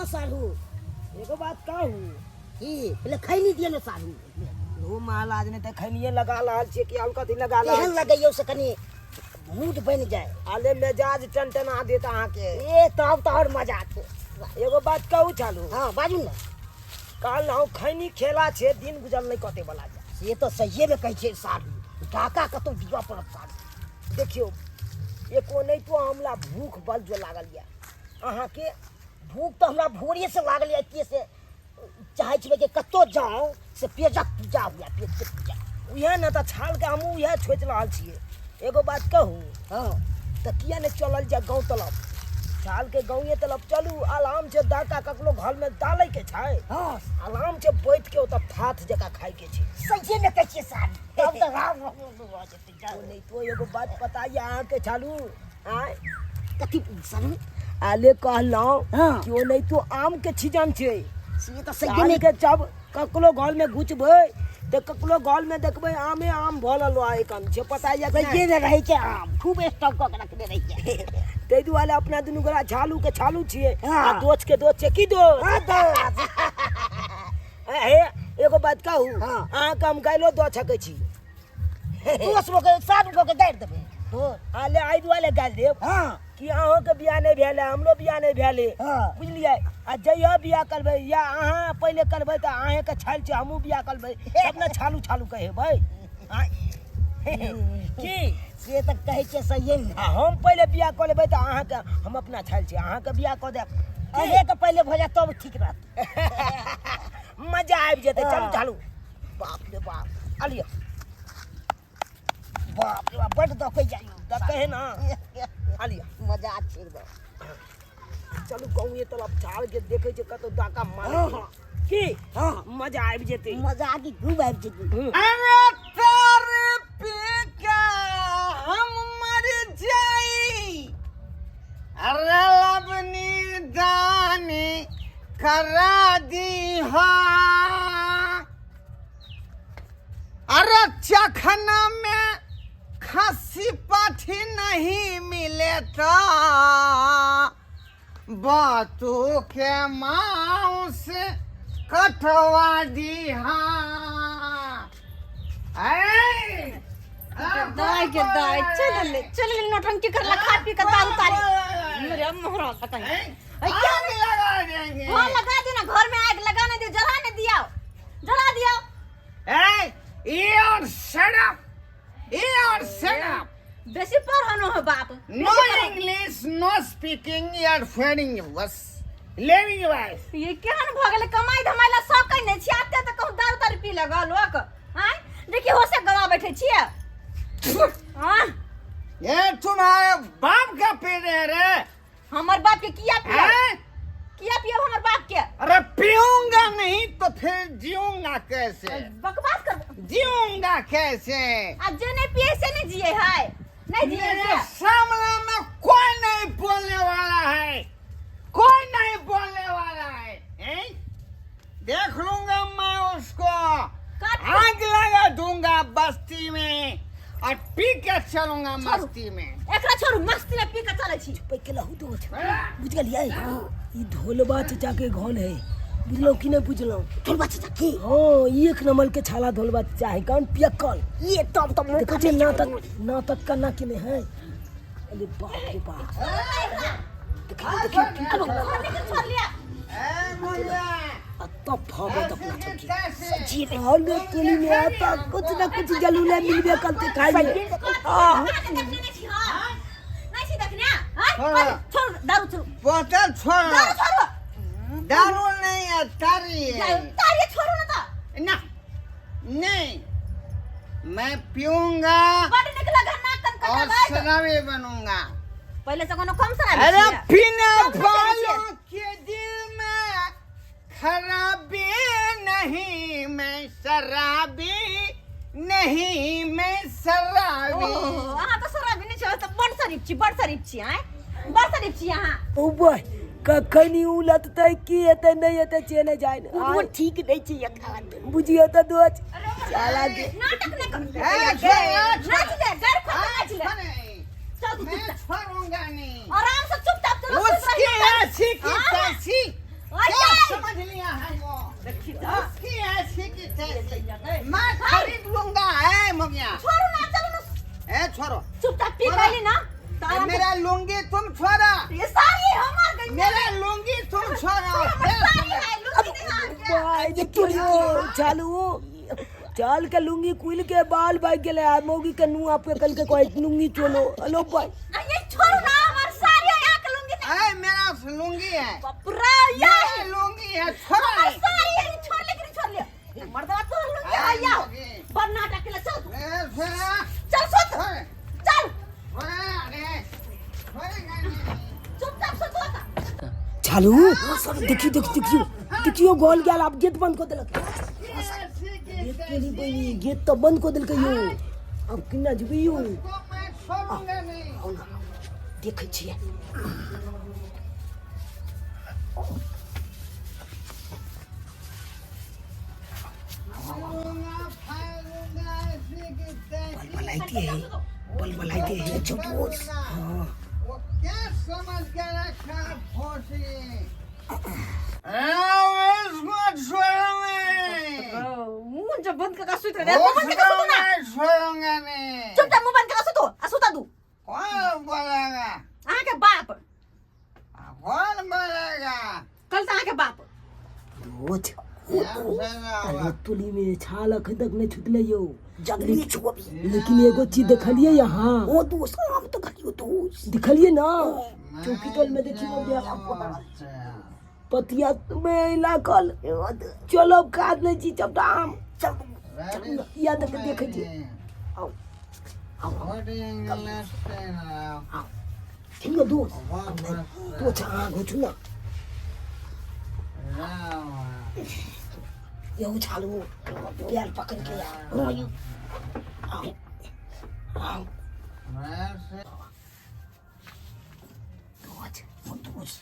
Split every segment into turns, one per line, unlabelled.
हाँ साढ़ू।
एगो बात कहू।
की? पहिले खैनी दिअ ने साढ़ू।
हो महाराज, नहि तऽ खैनिये लगा रहल छियै कि आओर कथी लगा रहल?
केहन लगैयौ से कनि मूड बनि जाय।
अले मेजाज टनटना देत अहाँके।
ए तब तऽ आओर मजा छै।
एगो बात कहू चालू?
हाँ बाजू ने।
कहलहुँ खैनी खेला छै दिन गुजर नहि कटे वाला छै।
से तऽ सहिए मे कहै छै साढ़ू, डाका कतौ दिअ पड़त साढ़ू।
देखियौ एको नहि तो हमरा भूख बल जो लागल यऽ। अहाँके
भूख तऽ हमरा भोरे से लागल यऽ, एतिये से चाहै छलै कि कतौ जाउ से पेजक पूजा हुए, पेट के पूजा।
उएह ने तऽ छालके हमहूँ उएह सोचि रहल छियै। एगो बात कहू?
हाँ।
तऽ किया नहि चलल जाय गाँव तलब? छालके गाँवे तलब चलू, आराम से डाका ककरो घरमे डालैके छै।
हाँ।
आराम से बैठ के ओतऽ थाथ जकाँ खाइके छै।
सहिए मे कहै छियै साड़ी, तब तऽ राम राम भऽ जेतै।
ओ नहि तो एगो बात पता यऽ अहाँके छालू? आँय
कथी साड़ी?
आले कहलहुँ
हाँ।
कि ओ नहि तो आम के सीजन छै।
से तऽ सहिए मे
के जब ककरो घर में घुसबै तऽ ककरो घर में देखबै आमे आम भऽ रहल है एखन छै, पता यऽ कि
सहिए मे रहै छै आम, खूब स्टॉक कऽ के रखने रहै छै।
ताहि दुआरे अपना दुनू गोरा झालू के छालू छियै
हाँ।
आ दोस्त के दोस्त छै। की दोस्त?
हाँ, दोस्त।
हे एगो बात कहू?
हाँ।
अहाँके हम गाइलो दऽ सकै छी।
दोस्त लोग के सात गो के गाड़ि देबै।
आले एहि दुआरे गाड़ि देब
हाँ।
कि अहूँके बियाह नहि भेल है, हमरो बियाह नहि भेल है।
हाँ।
बुझलियै? आ जहिया बियाह करबै या अहाँ पहिले करबै तऽ अहेँके छालि छै, हमहूँ बियाह करबै तब ने छालू छालू कहेबै। की
से तऽ कहै छियै सहिए ने।
आ हम पहिले बियाह कऽ लेबै तऽ अहाँके हम अपना छालि छी, अहाँके बियाह कऽ देब।
अहेँके पहिले भऽ जायत तब ठीक रहत।
मजा आबि जेतै। चलू।
हाँ।
चालू।
बाप रे बाप,
अलियो
बाप रे बाप, बड्ड दकै जाइयो।
दकै है ना? अलियो
मजा छै एकदम।
चलू गाँवे तरफ झाड़ के देखै छै कतौ डाका मारे।
हाँ, हाँ।
की?
हाँ।
मजा आबि जेतै।
मजा की खूब आबि जेतै।
अरे तारे पी के हम मर जाई, अरे लबनी दानी करा दी। हाँ अरे चखना में खस्सी पाठी नहीं मिले तो बातू के मांस कटवा दी। हाँ
दाय के दाय, चल ले चल ले, नौटंकी करला खा पी के दारू तारी मेरे मोहरा पता नहीं।
आग लगा देंगे।
हाँ लगा देना, घर में आग लगा नहीं दियो, जला नहीं दिया, जला दिया।
ए ये और शट अप, ये और शट अप।
बेसी पढ़नो हो बाप।
No English, no speaking, you are failing बस लिविंग बस।
ये केहन भऽ गेलै? कमाई धमाई ला सकै नहि छियै, आते तऽ कहूँ दारू तारू पी लगल लोक। आँय देखिए होशे गवा बैठे छियै। हाँ
ये तुम्हारे बाप का पी रहे रे?
हमर बाप के किया पियब?
हैं?
किया पियब हमर बाप के?
अरे पीऊंगा नहीं तो फिर जीऊंगा कैसे?
बकवास कर।
जीऊंगा कैसे?
आ जे नहीं पिए से नहीं जिए है, नहीं जिए
मेरे
से।
सामने में कोई नहीं बोलने वाला है, कोई नहीं बोलने वाला है, हैं? देख लूंगा मैं उसको, आग लगा दूंगा बस्ती में और पी के चलूंगा मस्ती में।
एकरा छोड़ू, मस्ती में पी के चलै छी।
पैके लहू दो। बुझ गेलियै? ई ढोलबा चचा के घर है, बुझलहुँ कि नहि बुझलहुँ?
ढोलबा चचा की?
हाँ, एक नंबर के छाला ढोलबा चचा है, कान पियक्कल।
ये तब तो मुँह
देखै छियै नाटक, नाटक केना केने है। अरे बाप रे बाप, देखियौ देखियौ की
अब घर लेकिन छोड़ लिया।
ए मुन्ना,
आ तब भागत अपना सबके।
जी रे।
हलो टोली में आता कुछ ना कुछ जलूले मिलबे करते खाइ में।
हाँ देखने नहीं छी, हाँ नहीं छी देखने। हाँ छोड़ दारू, छोड़
बोतल छोड़।
दारू छोड़ो।
दारू नहीं है, तारी है।
तारी छोड़ो ना तो।
ना नहीं, मैं पीऊंगा
बड़ निक लगा नाक कान
और
कटाबै।
शराबी बनूंगा।
पहिले से कोनो कम शराबी
अरे
छियै?
पीने
कम शराबी
वालों के दिल में खराबी नहीं, मैं शराबी नहीं, मैं शराबी।
ओहो, अहाँ तऽ शराबी नहि छी, तऽ बड़ शरीफ छी, बड़ शरीफ छी। आँय बड़ शरीफ छी अहाँ।
ओ बॉय, कखन ई उलटतै, की हेतै नहि हेतै से नहि जानि।
ओ ठीक नहीं छै एखन।
बुझियौ तऽ दोस्त साला के
नाटक नहि कर।
ए, छोड़,
नाच ले गाड़ खोल के नाच ले।
नहीं,
चल तू
मैं
चुपचाप
छोड़ूंगा नहीं।
आराम से चुपचाप चलो, सुत
उसकी
रही।
ऐसी की
हाँ।
तैसी।
चालू चाल के लुंगी कुल के बाल भाग गेले आ मौगी के नुआ पे कल के कहै लुंगी चलो हेलो भाई
आ, ये छोड़ू ना हमर साड़ी यहाँ के लुंगी ना।
अरे मेरा लुंगी है
बाप रे ये
मेरा लुंगी है छोड़ो
हमर
नहीं।
साड़ी है ई छोड़ लेकिन छोड़ ले मर्दवा तोहर लुंगी है या बड़ नाटक के ले चल तू।
ए, छोड़ो,
चल सुत
छोड़ो,
चल
छोड़ो, अरे, छोड़ेगा नहीं।
चुपचाप सुत होता
चालू देखियो देखियो देखियो देखियो गोल गेल आब गेट बंद कऽ देलक गेट के नहीं बनी गेट तऽ बंद कऽ देलकै यौ आब केना जेबै यौ
उसको मैं छोड़ूंगा नहीं।
आउ ना देखै छियै
मारूंगा, फाड़ूंगा, ऐसी की तैसी।
बलबलाइते है बलबलाइते है
छोड़ूंगा। वो क्या समझ के रखा है भोसड़ी? अरे, इसको छोड़ूंगा नहीं।
मुंह जब बंद करके सुत रहे मुंह बंद करके
उसको
सुतो ना
मैं छोड़ूंगा नहीं।
चुपचाप मुंह बंद करके सुतो आ सुता दू
कौन बोलेगा?
अहाँ के बाप
कौन बोलेगा?
कल से अहाँ के बाप
दोस्त
अरे तुली में छाल अखन तक नहीं छुटले यौ
जगली छौ अभी
लेकिन एगो चीज देखलिए यहाँ
ओ दोस्त आम तऽ खलियो दोस्त
देखलिए ना चौकी तल में देखियो पतिया में लागल चलो काज नहीं छी चपटा आम
चल
चलू या देख देखै छी
आउ आउ ठीक है दोस्त दोस्त हाँ घुचू ना यौ छालू पैर पकड़ के आओ आओ आओ दोस्त ओ दोस्त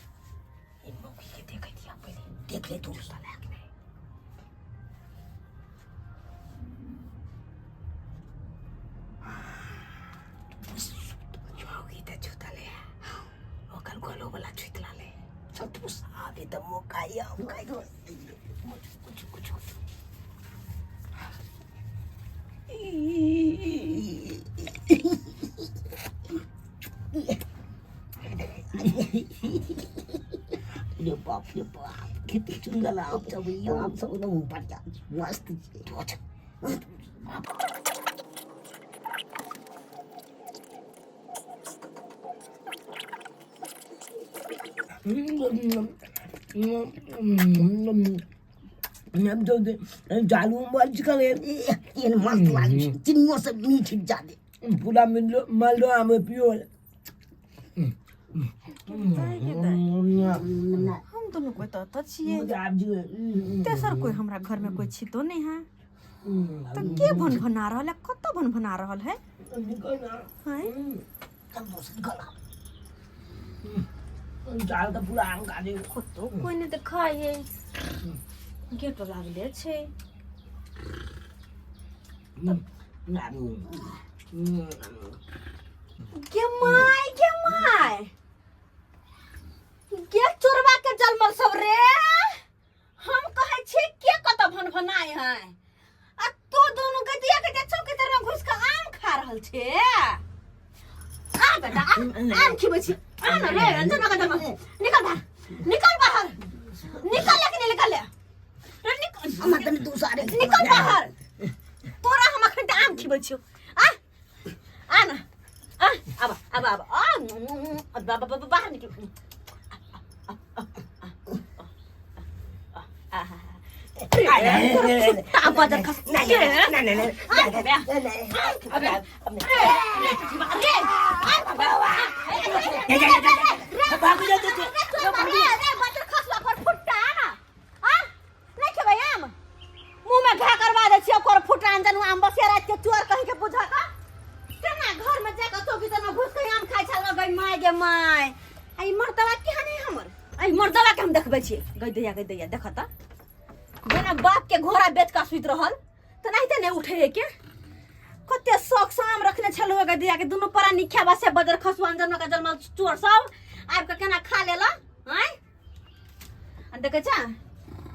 ई मौगी के देखै दिया पहिले देख ले दोस्त मौगी तऽ छुतले ओकर गलो वाला छुति लाले चल दोस्त अभी तऽ मौका या मौका कुछ कुछ कुछ कुछ रे बाप रे बाप कते सुंदर आम सब ई आम सब एकदम बढ़िया मस्त छै
जालू मर्ज करे
एहन मस्त लागै छै चिनियो सब मीठ जादे
पूरा मिलो मालदह आम पियो
हम दुनू कोई तो अतऽ छियै तेसर कोई हमरा घर में कोई छितो नहीं है तो के भन भना रहल है कतऽ भन भना रहल है हैं
चल दोस्त निकल
जाल तऽ पूरा आम खा दे
कतौ कोई नहीं देखाय है गेट लागले छै गे my गे my गे चोरबा के जलमल सब रे हम कहै छी के कत भन भनाय है आ तू दुनू के दिया के जे चौकी तर में घुस के आम खा रहल छे आ बेटा आ आम खिबै छी आ न रे अंजना के जमा निकल बाहर निकल बाहर निकल ले कि नहीं निकल ले रे निकल
हमरा तनी दू सारे
निकल बाहर तोरा हम अखन तऽ आम खिबै छियौ आ आ न आ आब आब आब आ बाहर निकल कुत्ता बजर खस
नहीं नहीं
मुंह में घा करवा दै छियै ओकर फुटा अंजन आम बसिया रात के चोर कहीं के बुझा का केना घर में जाके चौकी तर में घुस के आम खाइ छल गई my गे my आ ई मर्दवा केहन है हमर आ ई मर्दवा के हम देखबै छियै गई दैया गई दैया देख त जेना बाप के घोड़ा बेच के सुति रहल तऽ नाहिते नहि उठे है के कते शौक से आम रखने छलहुँ गई दैया के दुनू प्राणी खेबा से बदर खसुआ अंजन के जलमल चोर सब आबि के केना खा लेला आँय आ देखै छ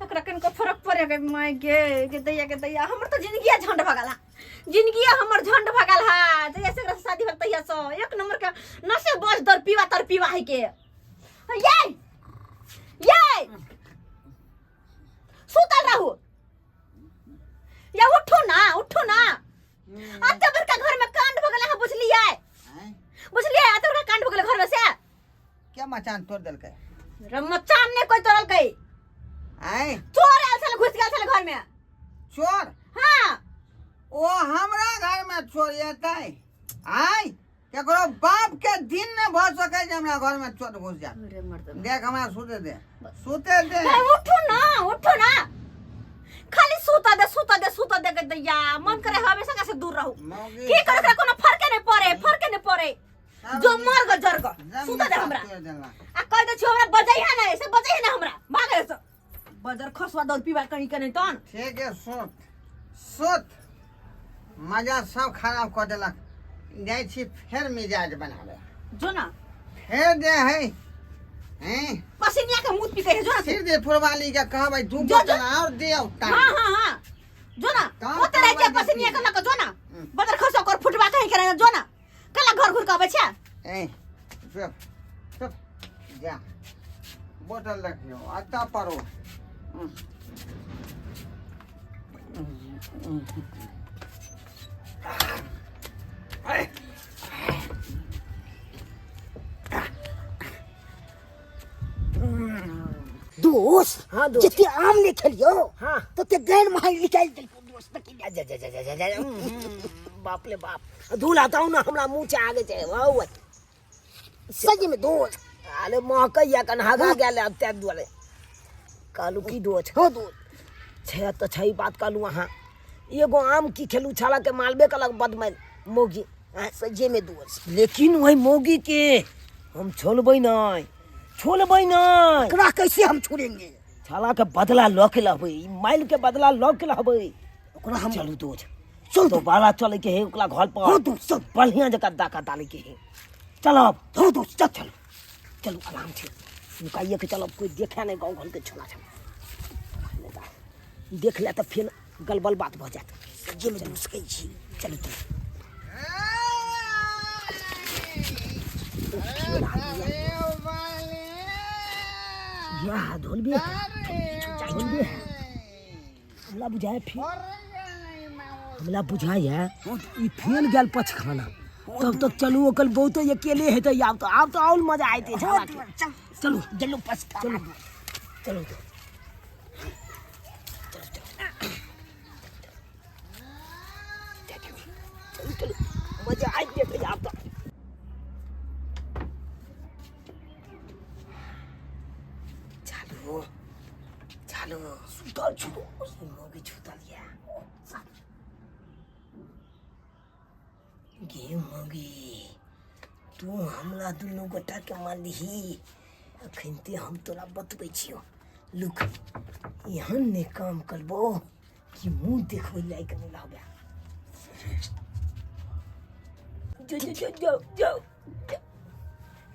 एकरा कनिको फरक पड़े गे my गे गे दैया गे दैया हमर तऽ जिंदगिया झंड भऽ गेल जिंदगिया हमर झंड भऽ गेल हा जहिया से एकरा से शादी भेल तहिया से एक नंबर के नशे बस दर पीवा तर पीवा है के ये ये सुतल रहू
मचान तोड़ देलकै?
रे मचान ने कोई तोड़लकै।
आय
चोर आयल छल, घुस गेल छल घर में।
चोर?
हाँ।
ओ हमरा घर में चोर एतै? आय केकरो बाप के दिन ने भऽ सकै जे हमरा घर में चोर घुस जाए।
अरे मर्द,
देख हमरा सुते दे, सुते दे।
ए, उठू ना, उठू ना, खाली सुता दे, सुता दे, सुता दे के दैया मन करे हमेशा से दूर रहू।
मौगी
की करे, एकरा कोनो फर्के नहीं पड़े, फर्के नहीं पड़े।
सब
जो मर गो जर गो,
जब
सुता दे
निशा
हमरा।
तोड़ देलक।
आ कह दे छियो हमरा बजै है ना, से बजै है ना हमरा, भागे से बजर खसवा दौड़ पीबा कहीं के नहीं तहन।
ठीक है, सुत सुत, मजा सब खराब कऽ देलक। जाइ छी फेर मिजाज बनाबे।
जो ना।
फेर जे है हैं
पसीनिया के मुंह पी के जो ना।
सिर दे फुरवाली के कहबै दू
जो,
बोतल
जो।
और दियौ
हाँ
तारी।
हाँ हाँ, जो ना।
काम
ओते रहै छै
करबै
पसीनिया के
देखी।
लऽ कऽ जो ना।
हम्म।
बजर खसो कर फुटबा कहीं के नहीं, जो ना, कला घर घुर के अबै छै।
ए चुप चुप, जा बोतल रखियो अतऽ परो।
दोस्त।
हाँ, दोस्त।
जते आम ने खेलियो
हाँ।
तते गैर महाल निकालि देलको दोस्त की।
जा जा जा जा जा जा, बाप रे बाप, धूल हटाउ ना, हमरा मुँह से आगे छै वाह।
सही में दोस्त।
अरे महकैया कन हगा गेल आब, ताहि दुआरे कहलू की दोस्त।
हाँ दोस्त।
छै तऽ छै बात। कहलू अहाँ एगो आम की खेलू, छाला के मारबे कलक बदमैल मौगी।
हाँ, सही में दोस्त।
लेकिन वही मौगी के हम छोड़बै नहि, छोड़बै नहि।
एकरा कैसे हम छोड़ेंगे?
छाला के बदला लऽ के लहबै, ई माइल के बदला लऽ के लहबै।
ओकरा हम
चलू दोस्त।
चल।
दोबारा चले के है ओकरा घर पर।
हाँ दोस्त, चल।
बढ़िया जगह डाका डाले के है, चलब।
हाँ दोस्त, चल।
चलू चलू, आराम से नुकाइए के चलब, कोई देखे नहीं। गाँव घर के छोड़ा छल देख ले तऽ फेर गलबल बात भऽ जायत।
सही में दोस्त कहै छी।
चलू चलू। या धोलबे धोलबे, हमरा बुझाय फिर, हमरा बुझाय है ई फेल गेल पचखाना। तब तक चलू, ओकर बहुते अकेले हेतै। आब तऽ, आब तऽ और मजा आयते झाड़ा के।
चल।
चलू।
चलू पछता।
चलू चलू चलू चलू चलू, मजा आबि जेतै आब तऽ। चलू चलू। सुतल छौ मौगी, छुतल या गे मौगी। तू हमरा दुनू गोटा के मारलिही, अखन ते हम तोरा बतबै छियौ। लुक, एहन नहि काम करबो कि मुँह देखबै लायक नहि रहबे। जो जो जो जो जो,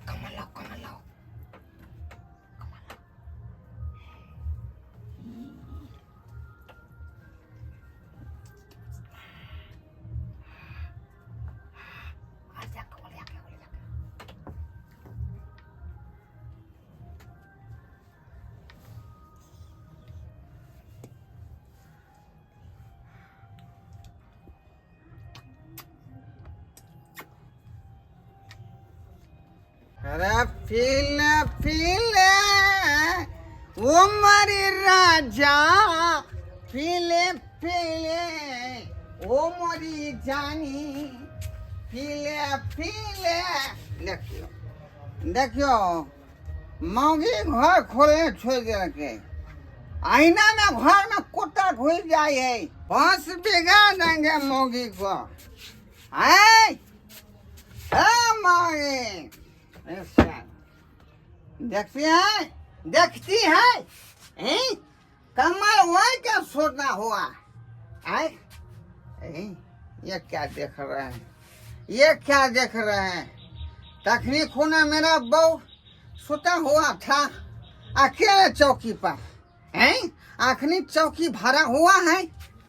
कमल लाओ, कमल लाओ, कमल लाओ। आ जा कमल, जा कमल, जा।
अरे पीले पीले वो मरी राजा, पीले पीले वो मरी जानी, पीले पीले। देखियो देखियो, मौगी घर खोले छोड़ देलकै। आईना में घर में कुत्ता घुस जाए है, बस बिगाड़ देंगे मौगी को। आए ए मौगी, ऐसा देखती है, देखती है, हैं? कमर वही क्या सोना हुआ आए, हैं? ये क्या देख रहे हैं, ये क्या देख रहे हैं? तखनी खूना मेरा बहू सुता हुआ था अकेले चौकी पर, हैं? अखनी चौकी भरा हुआ है।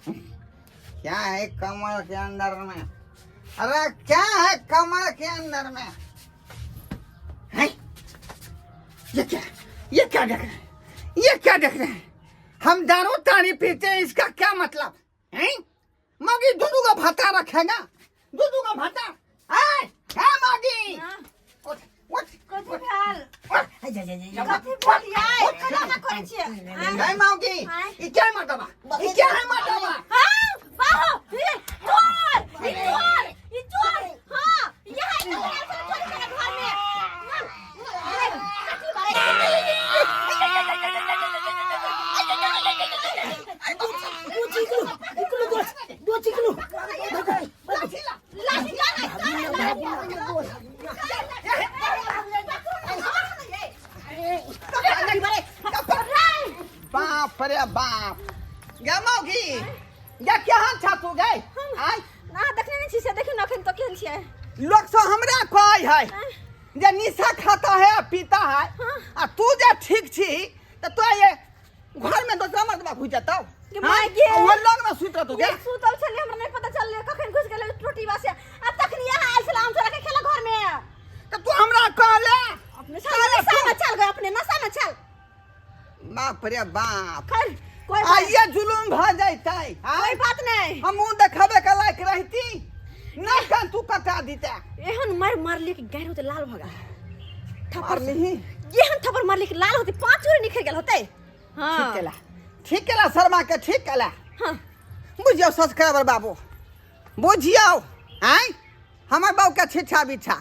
क्या है कमर के अंदर में? अरे क्या है कमर के अंदर में? हैं? ये क्या, ये क्या देख रहे हैं, ये क्या देख रहे हैं? हम दारू ताड़ी पीते हैं, इसका क्या मतलब हैं? मौगी दूधू का भाता रखेगा, दूधू का भाता। आए, ए मौगी,
हाँ।
उठ उठ
कथी भेल
जा जा जा जा
कथी भेल यै केना ना करै छियै
गई मौगी
आँय?
ई क्या मर्दबा ई क्या है मर्दबा
हाँ बाहो ये चोर ई चोर ई चोर हाँ ये है तो चोर चोरी करे घर में ना ना, कथी बारे
दो चिकलू निकलो दो दो चिकलू
लाठी चोर है चोर है
बाप रे बाप गे मौगी गे केहन छा तू गई आय
ना देखने नहीं छी से देखियौ ने अखन तो केहन छियै
लोग सब हमरा कहै है जे निशा खाता है आ पीता है आ तू जे ठीक छी तऽ तो ये घर में दोसरा मर्दबा घुस जतौ
गे माय गे।
वो लग में सुत रहतौ गे
ये सुतल छलै हमरा नहीं पता चललै कखन घुस गेलै टोटी से आ तखन यहाँ आयल छलै आम चोरा के खेला घर में
तऽ तू हमरा कहले
अपने छल नशा में चल गए अपने नशा में चल
बाप रे बाप
खैर कोई बात
आइए जुलूम भऽ जैतै
कोई
आय
बात नहीं
हमहूँ देखबे के लायक रहती नहि कन तू कटा दिते
एहन मार मारली कि गैर होते लाल भऽ गेल थप्पड़ से।
मारलिही
एहन थप्पड़ मारली कि लाल होते पांच उरे निखर गेल होते हाँ
ठीक केला ठीक केला शर्मा के ठीक केला
हाँ
बुझियौ सब्सक्राइबर बाबू बुझियौ आँय हमर बाबूके छिछा बिछा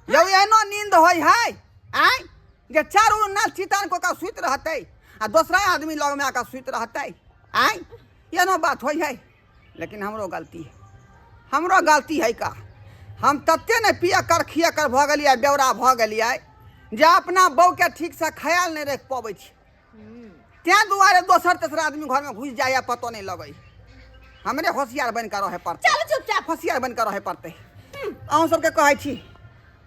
यौ एहनो नींद होइ है आँय जे चारू नाल चितान कऽ कऽ सुति रहतै आ दोसरा आदमी लगमे आकऽ सुति रहतै आँय एहनो बात होइ है लेकिन हमरो गलती है हमरो गलती है का हम तते ने पियकर खियकर भऽ गेलियै बेवरा भऽ गेलियै जे अपना बहूके ठीकसँ ख्याल नहि राखि पबै छी तेँ दुआरे दोसर तेसर आदमी घरमे घुसि जाइए पतो नहि लगै हमरे होशियार बनि कऽ रहै पड़तै
चलू चुपचाप
होशियार बनि कऽ रहै पड़तै अहूँ सबके कहै छी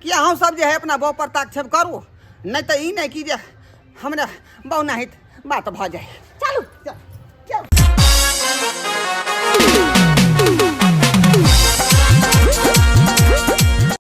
कि अहूँ सब जे है अपना बहू पर ताक्षेप करू नहि तऽ ई नहि कि जे हमरे बहू नाहित बात भऽ जाय।